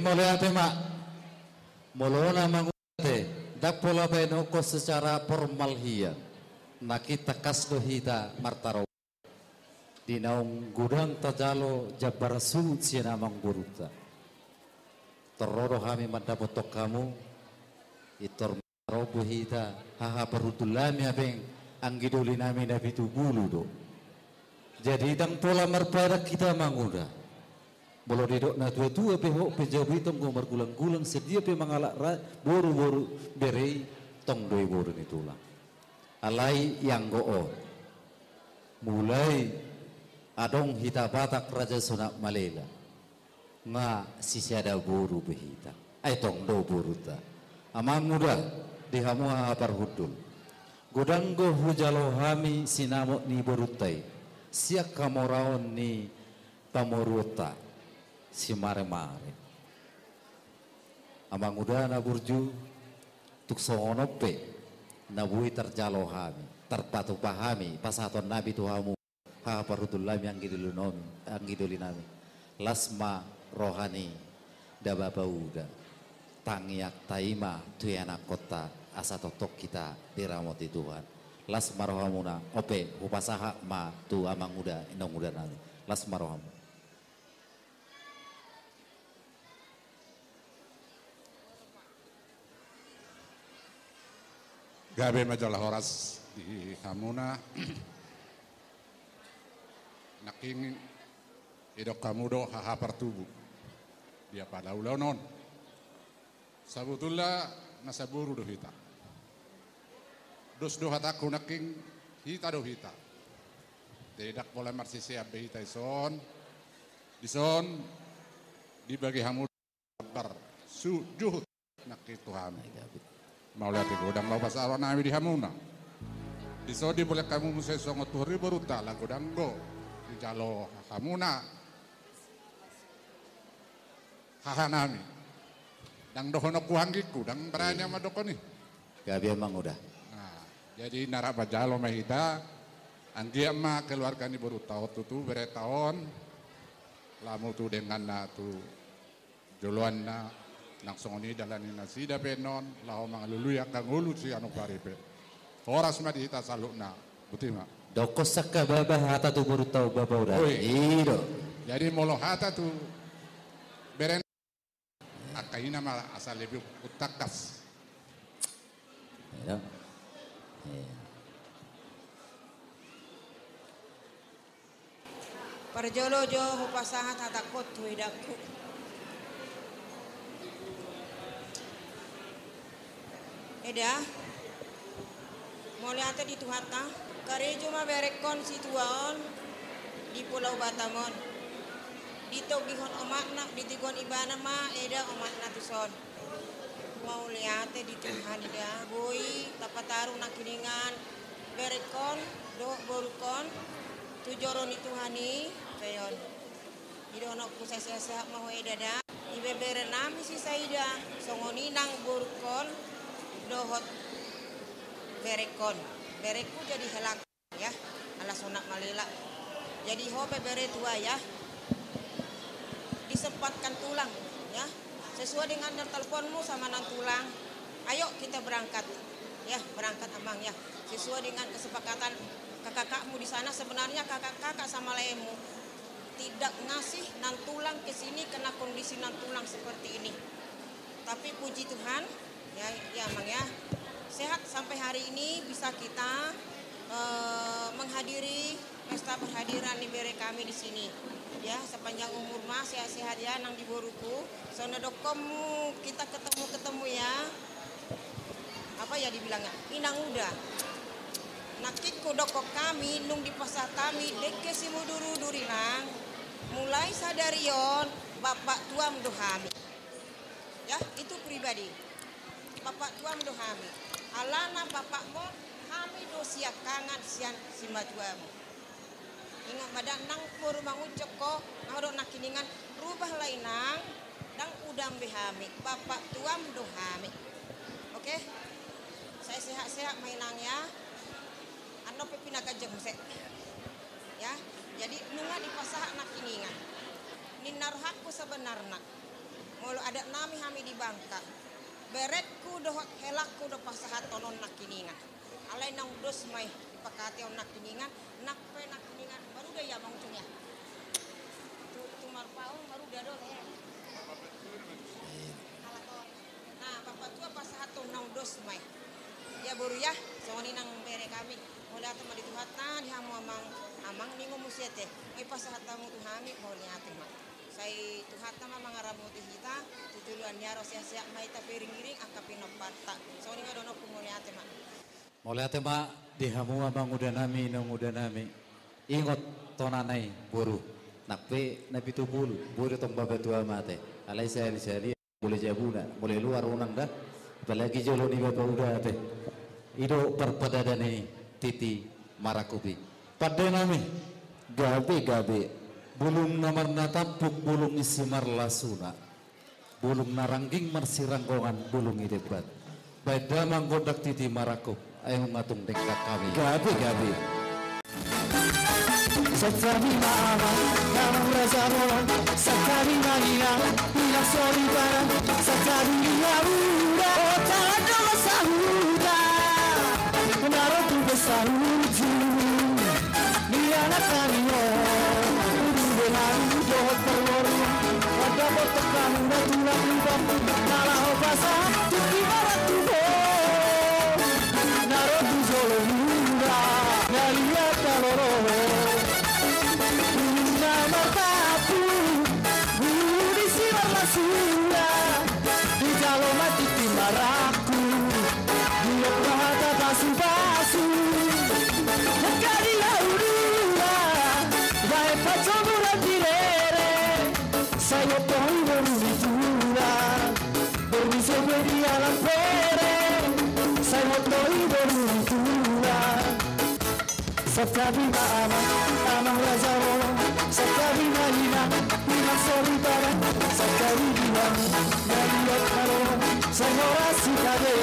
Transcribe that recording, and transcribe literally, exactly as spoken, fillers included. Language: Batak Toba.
Mauliate ma. Molo na manguda, ndang pola baen hon secara formal hian. Nangkin tangkas do hita martarombang. Di naung godang tajalo jambar suhut sian amangborunta. Tor ro do hami mandapothon hamu, pintor marombu hita, haha parhundul nami, abeng, anggi doli nami na pitu bulu do. Jadi ndang pola marpadan hita manguda. Molo didok na tuatua pe, hot pe jabu i tong do margulanggulang, sadia pe mangalap ra-, boruboru bere i, tong do i boru ni tulang. Alai ianggo on, mulai adong hita Batak Raja Sunat Malela, nga sisada boru be hita. Ai tong do borunta. Amanguda, di hamu haha parhundul. Godang do hujalo hami sinamot ni borunta i, sian hamoraon ni pamoruonta, simaremare. Amanguda na burju, tung songon on pe na boi tarjalo hami, tarpatupa hami pasahaton nami tu hamu, haha parhundul nami, anggi doli nami, anggi doli nami. Las ma roha ni da bapa uda. Tangiangta i ma tu ianakhonta, asa tongtong hita diramoti Tuhan. Las ma rohamuna, on pe hupasahat ma tu amanguda, inanguda nami. Las ma rohamu. Gabe ma jala horas di hamuna. Nangkin didok hamu do haha partubu. Dia pada ulaon on. Sabotulna na saboru do hita. Dos do hatangku nangkin, hita do hita. Jadi ndang pola marsisean be hita dison. Dison dibagi hamu jambar suhut nangkin tu hami. Mauliate, godang ma hupasahat roha nami di hamuna. Dison dibolek hamu muse songon tuhor ni borunta, ala godang do dijalo hamuna. Haha nami. Ndang dohononku anggingku, ndang barani au mandokkon i. Gabe amanguda. Nah, jadi na rap manjalo ma hita, anggiat ma keluarga ni borunta on tutu, berenta on, lamu tu denganna tu joloanna, nang songon i dalan ni nasida pe annon, laho mangalului angka ngolu sian umpari pe. Horas ma di hita saluhutna. Boti ma. Dokkon sangkababa hata tu borunta on, bapa uda. Oi. I do. Jadi molo hata tu bere, angka ina ma asa lebih untangkas. I do. Iya. Parjolo jo hupasahat hatangkon tu edangku. Eda, mauliate di Tuhanta, karejo ma berengkon situa on di Pulau Batam on. Ditogihon omakna, ditigihon ibana ma eda omakna tuson. Mauliate di Tuhan, eda, boi tapataru nangkiningan berengkon dohot borungkon tu joro ni Tuhan i, pe on. Didohononku sai sehat-sehat ma ho eda da. Ibebere nami sisaida, songon i nang borungkon dohot berengkon. Berengku jadi helang, ya, ala Sunat Malela. Jadi ho pe bere tua, ya. Disempatkan tulang, ya. Sesuai dengan telponmu sama nang tulang. Ayo kita berangkat. Ya, berangkat amang, ya. Sesuai dengan kesepakatan kakak-kakakmu di sana, sebenarnya kakak-kakak sama lainmu tidak ngasih nang tulang ke sini karena kondisi nang tulang seperti ini. Tapi puji Tuhan, ya, ya, Mang, ya. Sehat sampai hari ini bisa kita, eh, menghadiri pesta perhadiran ni bere kami di sini. Ya, sepanjang umur ma sehat-sehat ya, nang di boruku. Songon na dokkonmu kita ketemu-ketemu ya. Apa ya dibilangnya? Inang uda. Nangkin hudokkon hami, nung dipasahat hami dengke simudur-udur, Inang. Mulai sadari on, bapak tuam do hami. Ya, itu pribadi. Bapak tuam do hami. Alana bapakmu, hami do siangkangan sian simatuamu. Ingot ma da, nang boru manguncok ho, nang dok nangkiningan, rubahlah Inang, ndang udam be hami, bapak tuam do hami. Oke? Sai sehat-sehat ma Inang ya. Annon pe pinaganjang muse. Ya, jadi nunga dipasahat nangkiningan. Ninna rohangku sebenarna. Molo adat nami hami di Bangka, berenku dohot helangku do pasahathon on nangkiningan. Alai naung dos ma i dipanghatahon nangkiningan, nang pe nangkiningan, maruda ia Amang Ucung ia. Tu, tu marpaung maruda do he. Alai on. Nah, papatua pasahathon naung dos ma i. Ia boru ia, songon i nang bere hami. Mauliate ma di Tuhanta, di hamu amang, amang ninna muse te. Ai pasahat hamu tu hami, mauliate ma. Sai Tuhanta ma mangaramoti hita, tu joloan ni ari on sehat-sehat ma hita, pe iring-iring angka pinomparta. Songon i ma dohononku, mauliate ma. Mauliate ma di hamu amang uda nami, inong uda nami. Ingot tona nai boru. Nang pe na pitu pulu, boi do tong bapa tua mate. Alai sahali-sahali. Molo jabuna, molo luar unang da. Apalagi jolo ni bapa uda ate. I do parpadadan ni titi marangkup i. Pande nami. Gabe, gabe. Bulung na marnatampuk, bulung ni simarlasuna. Bulung na rangging marsiranggongan, bulung i debat. Baen damang gondang titi marangkup. Ai nunga tung denggan hami. Gabe, gabe. Santabi ma amang, amang raja bolon. Santabi ma inang, inang soripada. Santabi ma uda, ota do sahuta. Na ro tu be sahuju. Di anak hami on, udu be hami dohot parboru. Pada botok hami na tulang ni bambu. Na laho pasahat tu di barat tu bo. Na ro tu jolo muna, na liat na lolo. Bulung na martampuk, bulung ni simarlasuna. Dijalo ma titi marangkup, diok ma hata pasu-pasu. Nangka di laut ula, baen panjomuran di rere. Sai boto i boru ni tulang, boru ni sope di alam pere. Sai boto i boru ni tulang. Santabi ma amang, amang raja bolon. Santabi ma inang, inang soripada. Santabi di hamu, na liat na lolo. Sai horas hita be.